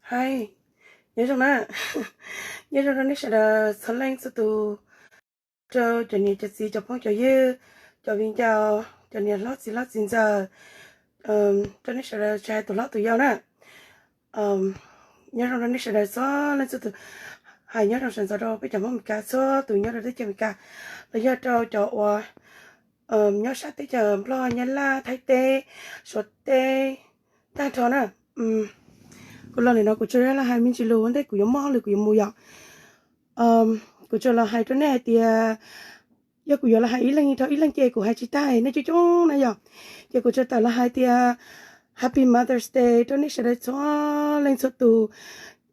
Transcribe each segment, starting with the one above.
Hais, nyob zoo na, nyob zoo rau nej sawv daws txhua leej txhua tus, rau cov niam cov txiv cov phooj cov ywg, cov viv ncaus, cov niam hlob txiv hlob txiv ntxawm, rau nej sawv daws tsis hais tus hlob tus yau na. Nyob zoo rau nej sawv daws txhua leej txhua tus, hais nyob zoo sawv ntxov rau peb cov Hmoob Meskas txhua tus nyob rau teb chaws Amelikas, los yog rau cov uas nyob sab teb chaws Nplog, Nyab Laj, Thaib teb, Suav teb tag nrho na. Kuv los nim no kuv tsuas los hais me ntsis lus ua ntej kuv yuav muaj hauj lwm kuv yuav mus yom. Kuv tsuas los hais rau nej hais tias, yog kuv yuav los hais ib leeg dhau ib leeg ces kuv hais tsis tag nej coob coob na yom. Ces kuv tsuas tawm los hais tias Happy Mother's Day rau nej sawv daws txhua leej txhua tus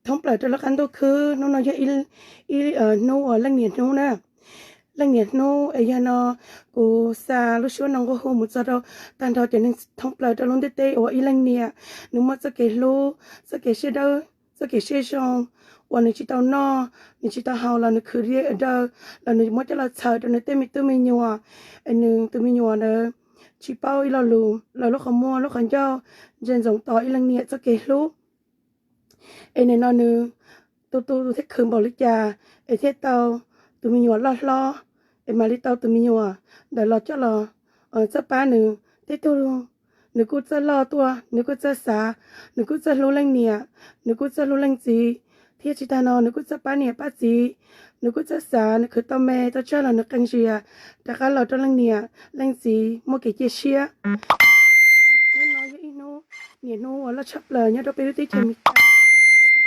thoob plaws rau lub qab ntuj khwb. Hnub no yog ib hnub uas leej niam hnub na. Leej niam hnub es yog no kuv xa lub suab no nqua hu mus txog rau tag nrho cov neeg thoob plaws rau lub ntiaj teb uas ib leej niam nws muaj txoj kev hlub, txoj kev siab dawb, txoj kev siab zoo, uas nws tsis tau noj, nws tsis tau haus los nws khwv diav daw, los nws muab coj los txhawm rau nws tej me tub me nyuam, es nws tus me nyuam ntawd tsis paub ib lo lus los lub qhov muag lub qhov ncauj ntsia ntsoov tos ib leej niam txoj kev hlub. Es nim no nws tu tu thiab khwv npaum li cas es thiaj tau tus me nyuam loj hlob, es mam li tau tus me nyuam ntawd los coj los txawj pab nws. Tej tug nws kuj txawj loj tuaj, nws kuj txawj xav, nws kuj txawj hlub leej niam, nws kuj txawj hlub leej txiv, thiab tsis tag no nws kuj txawj pab niam pab txiv. Nws kuj txawj xav, nws khwv tau me tau tsawg los nws qee zias rov qab los rau leej niam leej txiv muaj kev cia siab. Hnub no yog ib hnub niam hnub uas loj tshaj plaws nyob rau peb lub teb chaws Amelikas.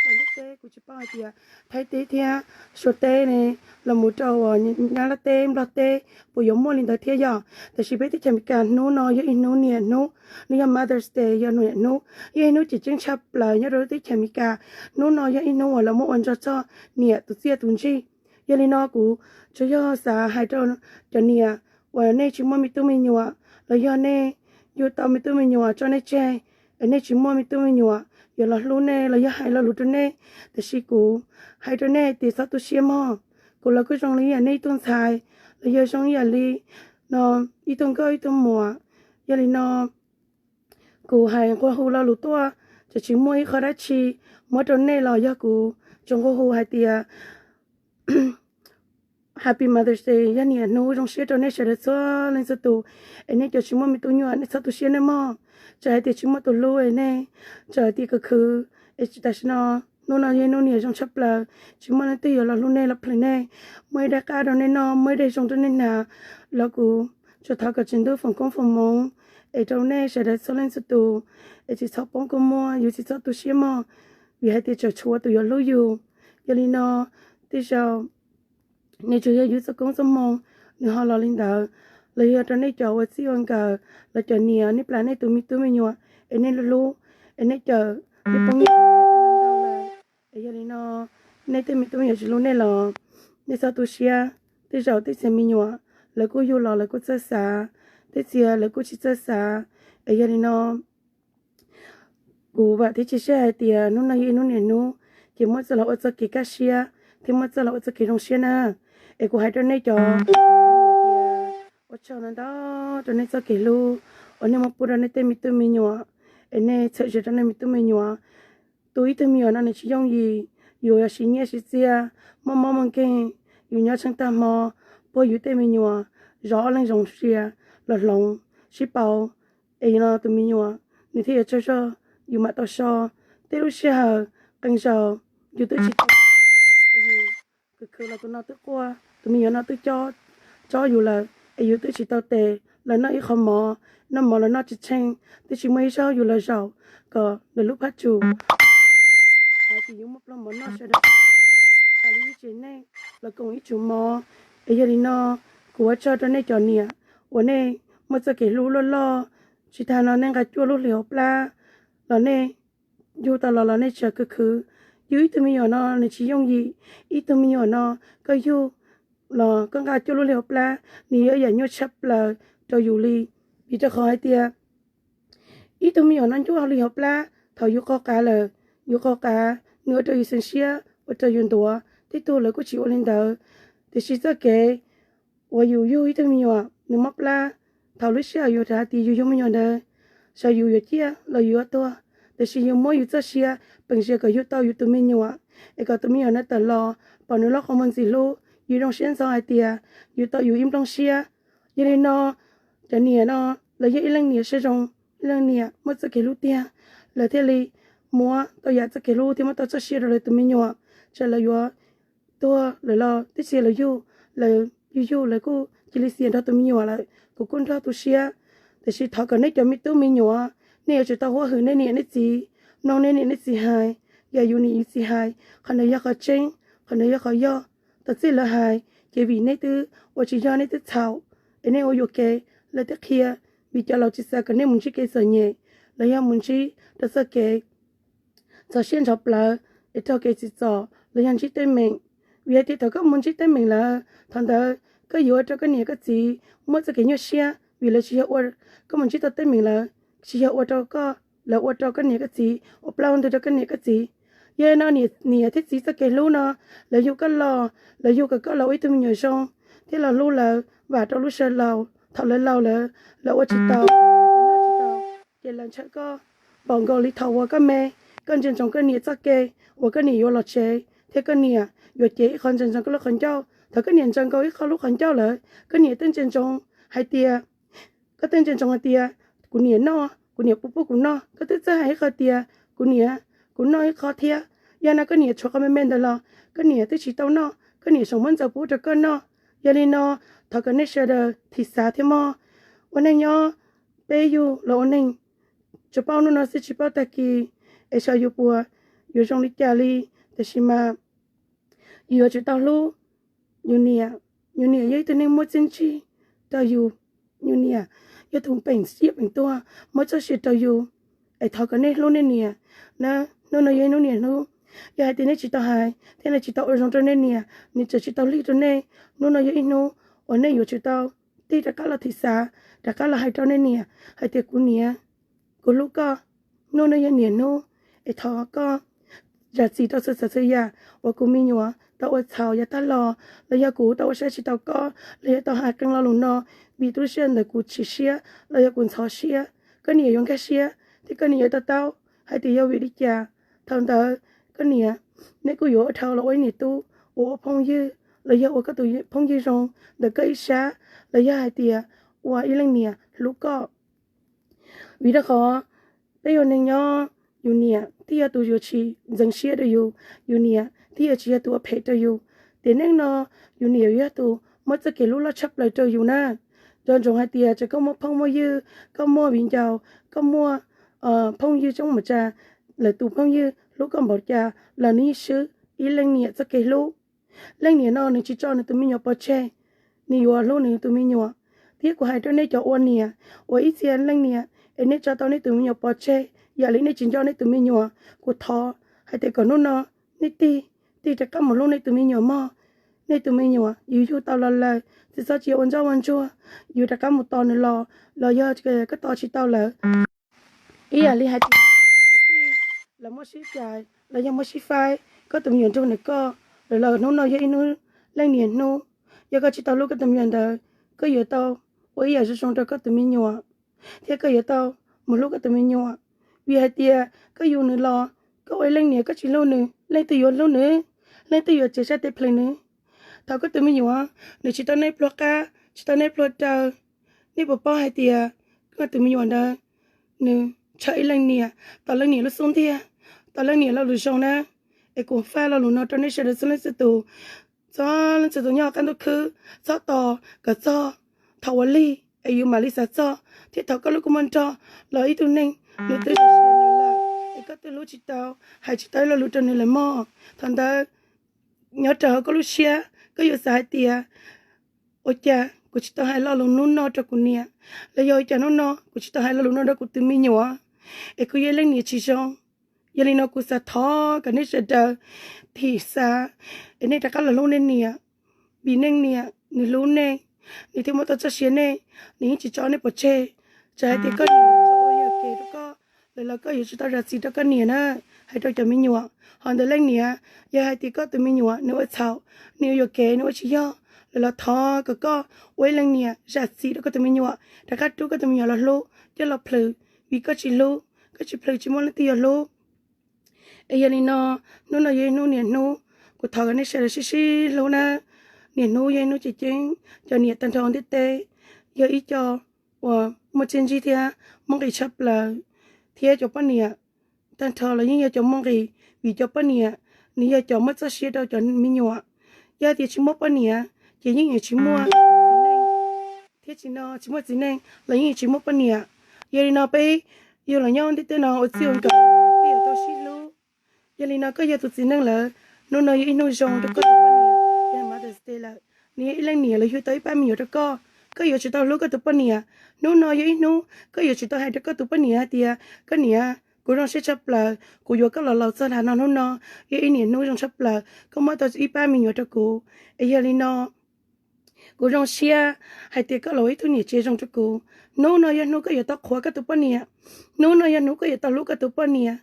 Ntiaj teb kuv tsis paub hais tias Thaib teb thiab Suav teb ne, los mus rau uas Nyab Laj teb, Nplog teb puas yuav muaj li ntawd thiab yom. Tiam sis peb teb chaws Amelikas hnub no yog ib hnub niam hnub, nws yog Mother's Day, yog niam hnub, yog ib hnub tseem ceeb tshaj plaws nyob rau lub teb chaws Amelikas. Hnub no yog ib hnub uas lawv muab ua nrog txog niam tus txiaj tus ntsig. Yog li no kuv tsuas yog xav hais rau cov niam uas nej tsis muaj me tub me nyuam, los yog nej yug tau me tub me nyuam tso nej tseg, es nej tsis muaj me tub me nyuam yuav los hlub nej los yog hais lo lus rau nej. Tiam sis kuv hais rau nej tias txhob tu siab mog. Kuv los kuj zoo li yam nej ib tug ntxhais, los yog zoo ib yam li no ib tug nkauj ib tug muam. Yog li no kuv hais nqua hu lo lus tuaj, tseem tsis muaj ib qho dab tsi muab rau nej los yog kuv tsuas nqua hu hais tias Happy Mother's Day, yog niam hnub zoo siab rau nej sawv daws txhua leej txhua tus. Es nej cov tsis muaj me tub me nyuam nej txhob tu siab nej mog. Txawm hais tias tsis muaj tus hlub es nej, txawm hais tias khwv khwv, es tam sim no hnub no yog hnub niam zoo tshaj plaws, tsis muaj leej twg yuav los hlub nej los plhws nej. Muaj ib daim qab rau nej noj, muaj ib daim zoo rau nej hnav, los kuv tsuas thov kom Tswv Ntuj foom koob foom hmoov es rau nej sawv daws txhua leej txhua tus, es tsis txhob poob kua muag, yus tsis txhob tu siab mog. Vim hais tias tseem tshuav tus yuav hlub yus. Yog li no, tej zaum nws tsuas yog yus txoj koob txoj hmoo nws ho los li ntawd. Los yog rau nej cov ua txij ua nkawm, los cov niam nej plam nej tus me tub me nyuam, es nej hlub, es nej cawm nej poob nyiaj, es yog li no nej tej me tub me nyuam tsis hlub nej los nej txhob tu siab. Tej zaum tej txiv me nyuam lawv kuj yug los lawv kuj txawj xav, tej txiv lawv kuj tsis txawj xav. Es yog li no kuv vam thiab cia siab hais tias hnub no yog ib hnub niam hnub, ces muab txoj los ua txoj kev kaj siab thiab muab txoj los ua txoj kev zoo siab na. Es kuv hais rau nej cov, ua tsaug ntau ntau rau nej txoj kev hlub uas nej muab pub rau nej tej me tub me nyuam, es nej txhawm zem rau nej me tub me nyuam. Tu ib tug me nyuam no nws tsis yooj yim, yus yuav siv nyiaj siv txiaj, muaj mob muaj nkeeg, yus nyob tsheej tag hmo, puag yus tej me nyuam zov ob leeg zoo sia los hloov sib pauv, es no tus me nyuam nws thiaj yuav tsaug zog, yus mam tau so. Tej lub sij hawm qee zaus yus twb tsis tau, yus khwv khwv los tus no twb quaj, tus me nyuam no twb cob yus lawm, es yus twb tsis tau tes los noj ib qho mov, noj mov los noj tsis tsheej, twb tsis muaj ib zaug yus los zaum kom nws lub phab tsum hais tias yus muaj plab mov noj sawv daws tas li ib tsev neeg los koom ib tsum mov. Es yog li no kuv ua tsaug rau nej cov niam uas nej muaj txoj kev hlub loj loj, tsis tas no nej nqa cuaj lub hlis hauv plab los nej yug tau los los nej tseem khwv khwv. Yug ib tug me nyuam no nws tsis yooj yim, ib tug me nyuam no koj yug los koj nqa cuaj lub hlis hauv plab nws yog yam nyuaj tshaj plaws rau yus li. Vim rau qhov hais tias ib tug me nyuam no ncuaj hauv hlis hauv plab thaum yus qo qav lawm, yus qo qav nws ua rau yus xeev siab, ua rau yus ntuav, tej tug lawv kuj tsis ua li ntawd. Tiam sis txoj kev uas yus yug ib tug me nyuam nws mob plab, thaum lub sij hawm yus hais tias yus yug me nyuam ntawd, xyov yus yuav ciaj los yus yuav tuag, tiam sis yus muab yus txoj sia peem zias kom yug tau yus tus me nyuam, es kom tus me nyuam no tawm los pom nws lub qhov muag ntxim hlub. Yus zoo siab ntxov hais tias yus tau yus ib nplooj siab. Yog li no, cov niam no, lawv yog ib leej niam siab zoo, ib leej niam muaj txoj kev hlub tiag, lawv thiaj li muab tau yam txoj kev hlub thiab muab tau txoj sia rau lawv tus me nyuam. Tsam lawv yuav tuag lawm los tib si lawv yug, lawv yug yug lawv kuj cia li xiam nrog tus me nyuam lawm, kuv kuj nrog tu siab. Tiam sis thov kom nej cov me tub me nyuam, nej yuav tsum tau huab hwm nej niam nej txiv, mloog nej niam nej txiv hais, yam yus niam yus txiv hais, qhov ntawd yog qhov tseeb, qhov ntawd yog qhov yog. Thaum txij lawv hais ces vim nej twb ua tsis yog, nej twb txhaum, es nej ua yuam kev, lawv twb qhia, vim cov laus tsis xav kom nej mus ntsib kev txom nyem, los yog mus ntsib rau txoj kev txog siab ntshov plawv, es raug kev tsim txom los yog ntsib teeb meem. Vim hais tias thaum koj mus ntsib teeb meem lawm, thaum ntawd koj yuav ua rau koj niam koj txiv muaj txoj kev nyuaj siab, vim lawv tsis yog ua, koj mus ntsib tau teeb meem lawm, tsis yog ua rau koj, lawv ua rau koj niam koj txiv, ua plaub ntug rau koj niam koj txiv. Yog li no niam thiab txiv txoj kev hlub no, lawv yug koj los, lawv yug kom koj los ua ib tug me nyuam zoo, thiab los hlub lawv, vam rau lub sawv laus. Thaum lawv laus lawm, lawv ua tsis tau, lawv noj tsis tau, ces lawv ntshaw koj npaum nkaus li thaum uas koj me, koj ntsia ntsoov koj niam txoj kev uas koj niam yuav los tsev thiab koj niam yuav cev ib qho ntsaws ntsoov koj lub qhov ncauj. Thaum koj niam ntsaws nkaus ib qho lub qhov ncauj lawm, koj niam twb ntsia ntsoov hais tias, koj twb ntsia ntsoov hais tias kuv niam noj, kuv niam pub pub kuv noj, koj twb txawj hais ib qho tias kuv niam, kuv noj ib qho thiab. Yog no koj niam tshuav qhov me me ntawd los koj niam twb tsis tau noj, koj niam tseem muab ntxaws pub rau koj noj. Yog li no, thov kom nej sawv daws thim xav thiab mog. Ua neeg nyob, peb yug los ua neeg, tsuas paub hnub no xwb tsis paub tag kis, es xyov yus puas yuav zoo li cas li. Tiam sis mas yus yuav tsum tau hlub yus niam. Yus niam yog ib tug neeg muaj txiaj ntsig rau yus. Yus niam yog tus peem siab peem tuag muab txoj sia rau yus. Es thov kom nej hlub nej niam na. Hnub no yog ib hnub niam hlub. Yog hais tias nej tsis tau hais thiab nej tsis tau ua zoo rau nej niam, nws tseem tsis tau lig rau nej, hnub no yog ib hnub uas nej yuav tsum tau tig rov qab los thim xav, rov qab los hais rau nej niam hais tias kuv niam, kuv hlub koj. Hnub no yog niam hnub, es thov koj zam txim rau txhua tsav txhua yam uas kuv me nyuam tau ua txhaum yav tag los, los yog kuv tau ua saib tsis taus koj, los yog tau hais qee lo lus no vim tu siab ntawm kuv chim siab los yog kuv ntxhov siab. Koj niam yuav nkag siab thiab koj niam yuav to taub hais tias yog vim li cas. Thaum ntawd koj niam, nej kuj yuav ua dhau los ua ib niam tub uas ua phooj ywg los yog ua koj tus phooj ywg zoo ntawm koj ib sab, los yog hais tias ua ib leej niam hlub koj. Vim rau qhov peb ua neeg nyob, yus niam thiaj yog tus yuav tsis ntxeev siab rau yus, yus niam thiaj yuav tsis yog tus ua phem rau yus. Tiam neej no yus niam yuav yog tus muab txoj kev hlub loj tshaj plaws rau yus na. Nco ntsoov hais tias txawm koj muaj phooj muaj ywg, koj muaj viv ncaus, koj muaj phooj ywg txhob mus tsa, lawv tus phooj ywg hlub koj npaum cas los nws yeej swb ib leej niam txoj kev hlub. Leej niam no nws tsis tso nws tus me nyuam pov tseg, nws yuav hlub nws tus me nyuam. Thiab kuv hais rau nej cov ua niam, uas ib txhia leej niam es nej tso tau nej tus me nyuam pov tseg yam li nej tsis nco nej tus me nyuam, kuv thov hais tias kom hnub no nej tig, tig rov qab mus hlub nej tus me nyuam mog. Nej tus me nyuam yus yug tau los lawm, tsis txhob cia ua ntxob ua ntsuag, yus rov qab mus tos nws los, los yog koj tos tsis tau lawm, ib yam li hais tias lawv muab sib cais los yog muab sib faib, koj tus me nyuam nrug ntawm koj lawm los hnub no yog ib hnub leej niam hnub. Yog koj tsis tau hlub koj tus me nyuam ntawd, koj yuav tau ua ib yam zoo zoo rau koj tus me nyuam, thiab koj yuav tau mus hlub koj tus me nyuam. Vim hais tias koj yug nws los, koj ua ib leej niam koj tsis hlub nws, leej twg yuav hlub nws? Leej twg yuav txiav sab tes plhws nws? Thaum koj tus me nyuam nws tsis tau nej pluag qab, tsis tau nej pluag raws, nej puas paub hais tias koj tus me nyuam ntawd nws ntshaw ib leej niam, tos leej niam lub xub ntiag, tos leej niam lo lus zoo na. Es kuv faj lo lus no rau nej sawv daws txhua leej txhua tus, txhua leej txhua tus nyob qab ntuj khwb, txhob tos kom txog thaum uas lig es yus mam li xav txog, thiab thaum koj lub kua muag nrog los ib tug neeg nws twb zoo siab lawm, es koj twb hlub tsis tau, hais tsis tau ib lo lus rau nws lawm mog. Thaum ntawd nyob rau hauv koj lub siab, koj yuav xav hais tias, ua cas kuv tsis tau hais lo lus hnub no rau kuv niam, los yog ua cas hnub no kuv tsis tau hais lo lus no rau kuv tus me nyuam, es kuv yog ib leej niam tsis zoo. Yog li no kuv xav thov kom nej sawv daws thim xav, es nej rov qab los hlub nej niam, vim nej niam nws hlub nej, nws thiaj muab tau txoj sia nej, nws yeej tsis tso nej pov tseg. Txawm hais tias koj niam tso ua yuam kev rau koj lawm los koj yuav tsum tau zam txim rau koj niam na. Hais rau cov me nyuam, ho ntawm leej niam, yog hais tias koj tus me nyuam nws ua txhaum, nws ua yuam kev, nws ua tsis yog lawm los thov kom koj ua ib leej niam zam txim rau koj tus me nyuam, rov qab rub koj tus me nyuam los hlub, coj los plhws, vim koj tsis hlub, koj tsis plhws tsis muaj leej twg yuav hlub. Es yog li no, hnub no yog ib hnub niam hnub, kuv thov kom nej sawv daws sib sib hlub na. Niam hnub yog ib hnub tseem ceeb, cov niam tag nrho ntiaj teb yog ib co uas muaj txiaj ntsig thiab muaj nqis tshaj plaws, thiab cov poj niam tag nrho los yeej yog cov muaj nqis, vim cov poj niam nws yog cov muab txoj sia rau cov me nyuam. Yog tias tsis muaj poj niam ces yeej yuav tsis muaj txiv neej, thiab tsis no tsis muaj txiv neej los yeej yuav tsis muaj poj niam. Yog li no peb yug los nyob ntiaj teb no ua txij ua nkawm, peb yuav tau sib hlub. Yog li no koj yog tus txiv neej lawm, hnub no yog ib hnub zoo rau koj tus poj niam, yog Mother's Day lawm, nws yog ib leej niam los yug tau ib pab me nyuam rau koj, koj yuav tsum tau hlub koj tus poj niam. Hnub no yog ib hnub koj yuav tsum tau hais rau koj tus poj niam hais tias, koj niam, kuv zoo siab tshaj plaws kuv yuav koj los laus txog hnub no, yog ib niam hnub zoo tshaj plaws koj muab tau ib pab me nyuam rau kuv. Es yog li no kuv zoo siab hais tias koj los ua ib tug niam tsev zoo rau kuv. Hnub no yog hnub koj yuav tau qhuas koj tus poj niam, hnub no yog hnub koj yuav tau hlub koj tus poj niam.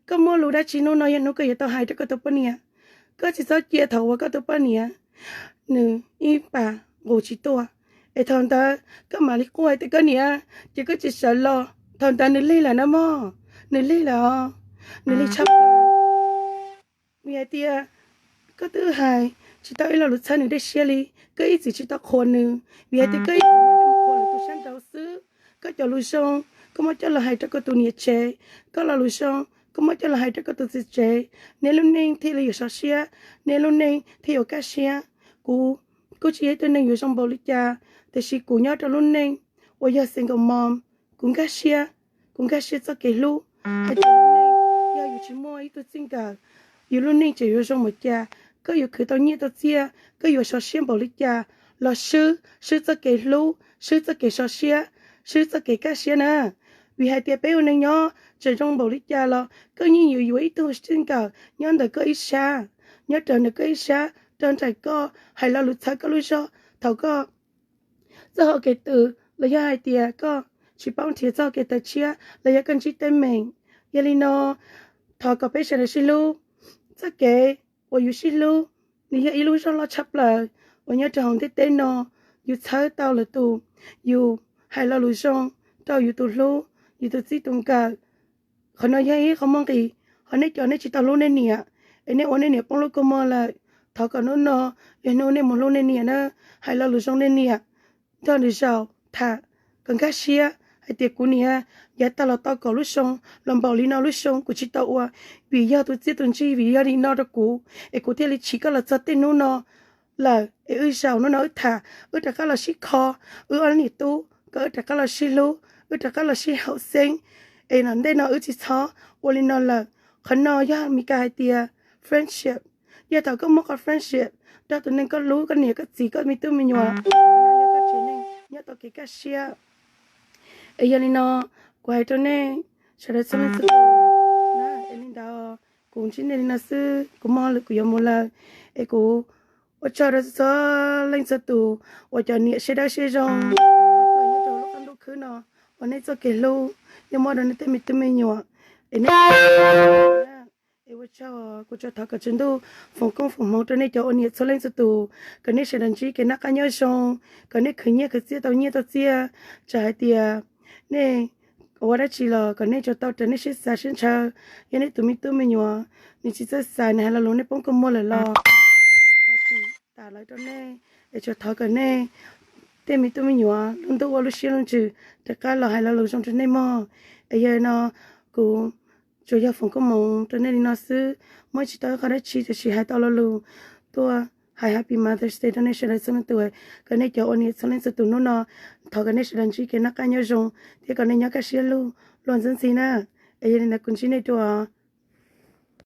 Koj muaj lus dab tsi hnub no yog hnub koj yuav tau hais rau koj tus poj niam. Koj tsis txhob cia thaum uas koj tus poj niam nws ib pas nqus tsis tuaj, es thaum ntawd koj mam li quaj hais tias koj niam, ces koj tsis sawv los, thaum ntawd nws lig lawm na mog, nws lig lawm os, nws lig tshaj plaws. Vim hais tias koj twb hais tsis tau ib lo lus txhawb nws dej siab li, koj ib txwm tsis tau qhuas nws, vim hais tias koj ib txwm muab coj mus qhuas lwm tus sab nraud xwb. Koj cov lus zoo koj muab coj los hais rau koj tus niam tsev, koj lo lus zoo koj muab coj los hais rau koj tus txiv tsev, nej lub neej thiaj li yuav sov siab, nej lub neej thiaj yuav kaj siab. Kuv kuj tsis yog ib tug neeg yuav zoo npaum li cas, tiam sis kuv nyob rau lub neej uas yog single mom, kuv nkag siab, kuv nkag siab txoj kev hlub. Hais tias lub neej yog yus tsis muaj ib tug txij nkawm, yus lub neej tseem yuav zoo npaum cas, koj yuav khwv tau nyiaj tau txiaj, koj yuav sov siab npaum li cas, los swb, swb txoj kev hlub, swb txoj kev sov siab, swb txoj kev kaj siab na. Vim hais tias peb ua neeg nyob tseem zoo npaum li cas los koj yeej yuav yuav ib tug txij nkawm nyob ntawm koj ib sab, nyob raws ntawm koj ib sab, rau nraim koj, hais lo lus txhawb koj lub zog thaum koj txoj hau kev twm, los yog hais tias koj tsis paub nrhiav txoj hau kev tawm tshiab, los yog koj ntsib teeb meem. Yog li no, thov kom peb sawv daws sib hlub. Txoj kev uas yus sib hlub, nws yog ib lub zog loj tshaj plaws uas nyob rau hauv ntiaj teb no. Yus txhawb tau lwm tus, yus hais lo lus zoo rau yus tus hlub, yus tus txij tus nkawm. Qhov no yog ib qho muaj nqis. Ho nej cov nej tsis tau hlub nej niam, es nej ua nej niam poob lub kua muag lawm, thov kom hnub no yog hnub nej mus hlub nej niam na, hais lo lus zoo nej niam, nrog nws zaum tham kom nkag siab hais tias kuv niam, yav tag los tau kaum lub xyoo los npaum li no lub xyoo kuv tsis tau ua, vim yog tus txiaj tus ntsig, vim yog li no rau kuv es kuv thiaj li chim koj los txog tej hnub no lawm. Es wb zaum hnub no wb tham, wb rov qab los sib kho, wb ob niam tub kom wb rov qab los sib hlub, wb rov qab los sib haum xeeb, es no ntej no wb tsis txhob ua li no lawm. Qhov no yog Mis Kas hais tias friendship. Yog thaum koj muaj qhov friendship nrog tus neeg koj hlub, koj niam koj txiv koj me tub me nyuam, yog koj tsev neeg nyob tau kev kaj siab. Es yog li no, kuv hais rau nej sawv daws txhua leej txhua tus na, es li ntawd kuv ntsib nej li no xwb, kuv muaj hauj lwm kuv yuav mus lawm. Es kuv ua tsaug rau txhua leej txhua tus uas cov niam siab dawb siab zoo nyob rau lub qab ntuj khwb no, uas nej txoj kev hlub yeej muab rau nej tej me tub me nyuam. Es nej, es ua tsaug, kuv tsuas thov kom Tswv Ntuj foom koob foom hmoov rau nej cov ua niam txhua leej txhua tus, kom nej sawv daws ntsib kev noj qab nyob zoo, kom nej khwv nyiaj khwv txiaj tau nyiaj tau txiaj, txawm hais tias nej ua dab tsi los kom nej tsuas tau raws nej siab xav siab ntshaw. Yog nej tus me tub me nyuam nws tsis txawj xav, nws hais lo lus nej poob kua muag lawm los thov txim tas lawv rau nej, es tsuas thov kom nej tej me tub me nyuam lub ntuj ua lub siab lub ntsws rov qab los hais lo lus zoo rau nej mog. Es yog no kuv tsuas yog foom koob hmoov rau nej li no xwb, muab tsis tau ib qho dab tsi, tiam sis hais tau lo lus tuaj hais Happy Mother's Day rau nej sawv daws txhua leej txhua tus, kom nej cov ua niam txhua leej txhua tus hnub no, thov kom nej sawv daws ntsib kev noj qab nyob zoo, thiab kom nej nyob kaj siab lug luag ntxhi ntxhi na. Es yog li ntawd kuv ntsib nej dua.